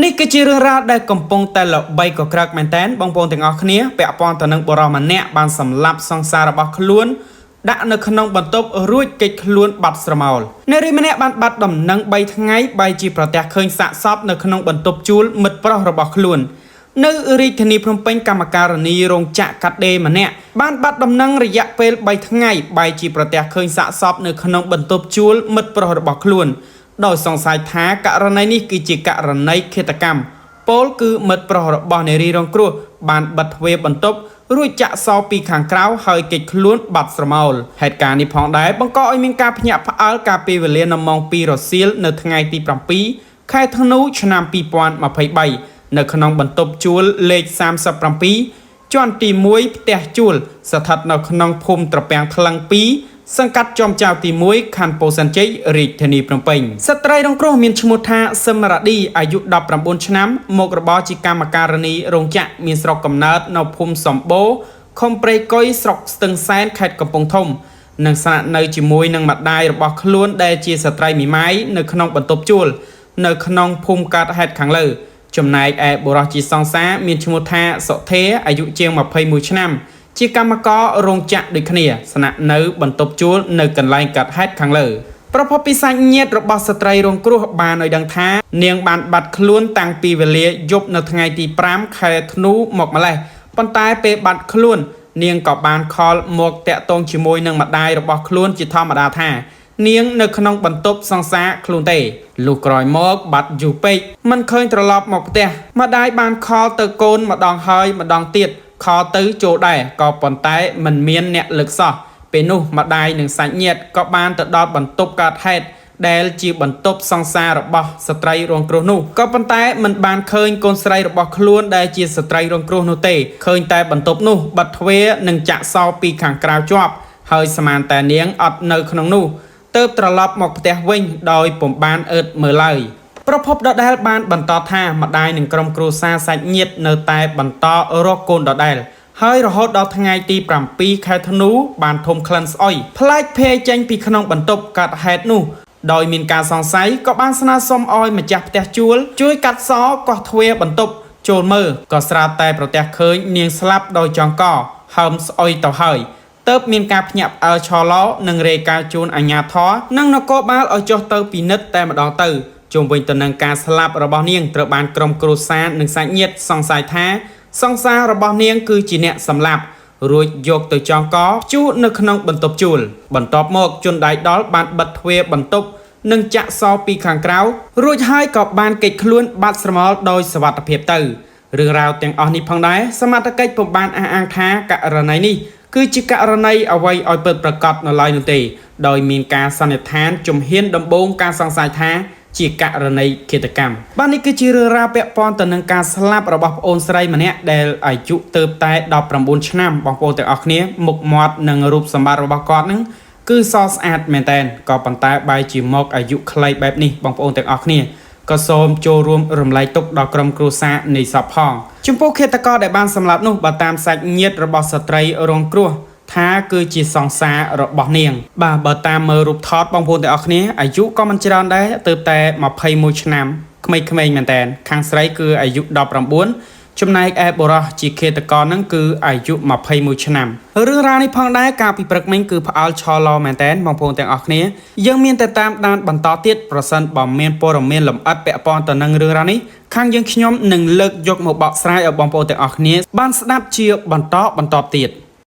នេះគឺជារឿងរ៉ាវដែលកំពុងតែល្បីកក្រើកមែនទែនបងប្អូនទាំងអស់គ្នាពាក់ព័ន្ធទៅនឹងបុរសម្នាក់បានសម្លាប់សង្សាររបស់ខ្លួនដាក់នៅក្នុងបន្ទប់រួចគេចខ្លួនបាត់ស្រមោលនារីម្នាក់បានបាត់ដំណឹង3ថ្ងៃបែរជាប្រទះឃើញសាកសពនៅក្នុងបន្ទប់ជួលមិត្តប្រុសរបស់ខ្លួននៅរាជធានីភ្នំពេញកម្មការនីរោងចក្រកាត់ដេរម្នាក់បានបាត់ដំណឹងរយៈពេល3ថ្ងៃបែរជាប្រទះឃើញសាកសពនៅក្នុងបន្ទប់ជួលមិត្តប្រុសរបស់ខ្លួនដោយសង្ស័យថាករណីនេះគឺជាករណីឃាតកម្មពោលគឺមិត្តប្រុសរបស់នារីរងគ្រោះបានបិទទ្វារបន្ទប់រួចចាក់សោពីខាងក្រៅហើយគេចខ្លួនបាត់ស្រមោលហេតុការណ៍នេះផងដែរបង្កឲ្យមានការភ្ញាក់ផ្អើលកាលពីវេលានៅម៉ោង2រសៀលនៅថ្ងៃទី7ខែធ្នូឆ្នាំ2023នៅក្នុងបន្ទប់ជួលលេខ37ជាន់ទី1ផ្ទះជួលស្ថិតនៅក្នុងភូមិត្រពាំងថ្លឹង2សង្កាត់ចំចៅទី1ខណ្ឌពោធិ៍សែនជ័យរាជធានីភ្នំពេញស្ត្រីរងគ្រោះមានឈ្មោះថាសឹមរ៉ាឌីអាយុ19ឆ្នាំមុខរបរជាកម្មការនីរោងចក្រមានស្រុកកំណើតនៅភូមិសម្បូរឃុំព្រៃកុយស្រុកស្ទឹងសែនខេត្តកំពង់ធំនិងស្នាក់នៅជាមួយនឹងម្ដាយរបស់ខ្លួនដែលជាស្ត្រីមីម៉ាយនៅក្នុងបន្ទប់ជួលនៅក្នុងភូមិកើតហេតុខាងលើចំណែកឯបុរសជាសង្សារមានឈ្មោះថាសុធាអាយុជាង21ឆ្នាំជាកម្មកររោងចក្រដូចគ្នាស្នាក់នៅបន្ទប់ជួលនៅកន្លែងកើតហេតុខាងលើប្រភពពីសាច់ញាតិរបស់ស្ត្រីរងគ្រោះបានឲ្យដឹងថានាងបានបាត់ខ្លួនតាំងពីវេលាយប់នៅថ្ងៃទី5ខែធ្នូមកម្លេះប៉ុន្តែពេលបាត់ខ្លួននាងក៏បានខលមកតាក់ទងជាមួយនឹងម្ដាយរបស់ខ្លួនជាធម្មតាថានាងនៅក្នុងបន្ទប់សង្សារខ្លួនទេលុះក្រោយមកបាត់យូរពេកមិនឃើញត្រឡប់មកផ្ទះម្ដាយបានខលទៅកូនម្ដងហើយម្ដងទៀតខលទៅចូលដែរក៏ប៉ុន្តែមិនមានអ្នកលើកសោះពេលនោះម្ដាយនិងសាច់ញាតិក៏បានទៅដល់បន្ទប់កើតហេតុដែលជាបន្ទប់សង្សាររបស់ស្ត្រីរងគ្រោះនោះក៏ប៉ុន្តែមិនបានឃើញកូនស្រីរបស់ខ្លួនដែលជាស្ត្រីរងគ្រោះនោះទេឃើញតែបន្ទប់នោះបិទទ្វារនិងចាក់សោពីខាងក្រៅជាប់ហើយស្មានតែនាងអត់នៅក្នុងនោះទើបត្រឡប់មកផ្ទះវិញដោយពុំបានអើតមើលឡើយប្រភពដដែលបានបន្តថាម្ដាយនិងក្រុមគ្រួសារសាច់ញាតិនៅតែបន្តរកកូនដដែលហើយរហូតដល់ថ្ងៃទី7ខែធ្នូបានធំក្លិនស្អុយប្លែកភេចេញពីក្នុងបន្ទប់កាត់ហេតុនោះដោយមានការសង្ស័យក៏បានស្នើសុំឲ្យម្ចាស់ផ្ទះជួលជួយកាត់សោកោះទ្វារបន្ទប់ចូលមើលក៏ស្រាប់តែប្រទះឃើញនាងស្លាប់ដោយចង្កហើមស្អុយទៅហើយទើបមានការភ្ញាក់ផ្អើលឆឡោនិងរាយការណ៍ជូនអាជ្ញាធរនិងនគរបាលឲ្យចុះទៅពិនិត្យតែម្ដងទៅជុំវិញទៅនឹងការស្លាប់របស់នាងត្រូវបានក្រុមគ្រួសារនិងសាច់ញាតិសង្ស័យថាសង្សាររបស់នាងគឺជាអ្នកសម្លាប់រួចយកទៅចងកជួលនៅក្នុងបន្ទប់ជួលបន្ទាប់មកជនដៃដល់បានបិទទ្វារបន្ទប់និងចាក់សោពីខាងក្រៅរួចហើយក៏បានគេចខ្លួនបាត់ស្រមោលដោយសវត្ថភាពទៅរឿងរ៉ាវទាំងអស់នេះផងដែរសមត្ថកិច្ចពុំបានអះអាងថាករណីនេះគឺជាករណីអ្វីឲ្យពិតប្រាកដនៅឡើយនោះទេដោយមានការសន្និដ្ឋានជំហានដំបូងការសង្ស័យថាជាករណីឃាតកម្មបាទនេះគឺជារឿងរ៉ាវពាក់ព័ន្ធទៅនឹងការស្លាប់របស់ប្អូនស្រីម្នាក់ដែលអាយុទៅតែ19ឆ្នាំបងប្អូនទាំងអស់គ្នាមុខមាត់និងរូបសម្បត្តិរបស់គាត់នឹងគឺសស្អាតមែនតើក៏ប៉ុន្តែបែរជាមកអាយុខ្លីបែបនេះបងប្អូនទាំងអស់គ្នាក៏សូមចូលរួមរំលែកទុក្ខដល់ក្រុមគ្រួសារនៃសពផងចំពោះឃាតករដែលបានសម្លាប់នោះបើតាមសាច់ញាតិរបស់ស្ត្រីរងគ្រោះថាគឺជាសង្សាររបស់នាងបាទបើតាមមើលរូបថតបងប្អូនទាំងអស់គ្នាអាយុក៏មិនច្រើនដែរទើបតែ21ឆ្នាំក្មេងៗមែនតើខាងស្រីគឺអាយុ19ចំណែកឯបុរសជាឃាតករនឹងគឺអាយុ21ឆ្នាំរឿងរ៉ាវនេះផងដែរកាលពីព្រឹកមិញគឺផ្អើលឆឡមែនតើបងប្អូនទាំងអស់គ្នាយើងមានតែតាមដានបន្តទៀតប្រសិនបើមានព័ត៌មានលម្អិតពាក់ព័ន្ធទៅនឹងរឿងរ៉ាវនេះខាងយើងខ្ញុំនឹងលើកយកមកបកស្រាយឲ្យបងប្អូនទាំងអស់គ្នាបានស្ដាប់ជាបន្តបន្តទៀត។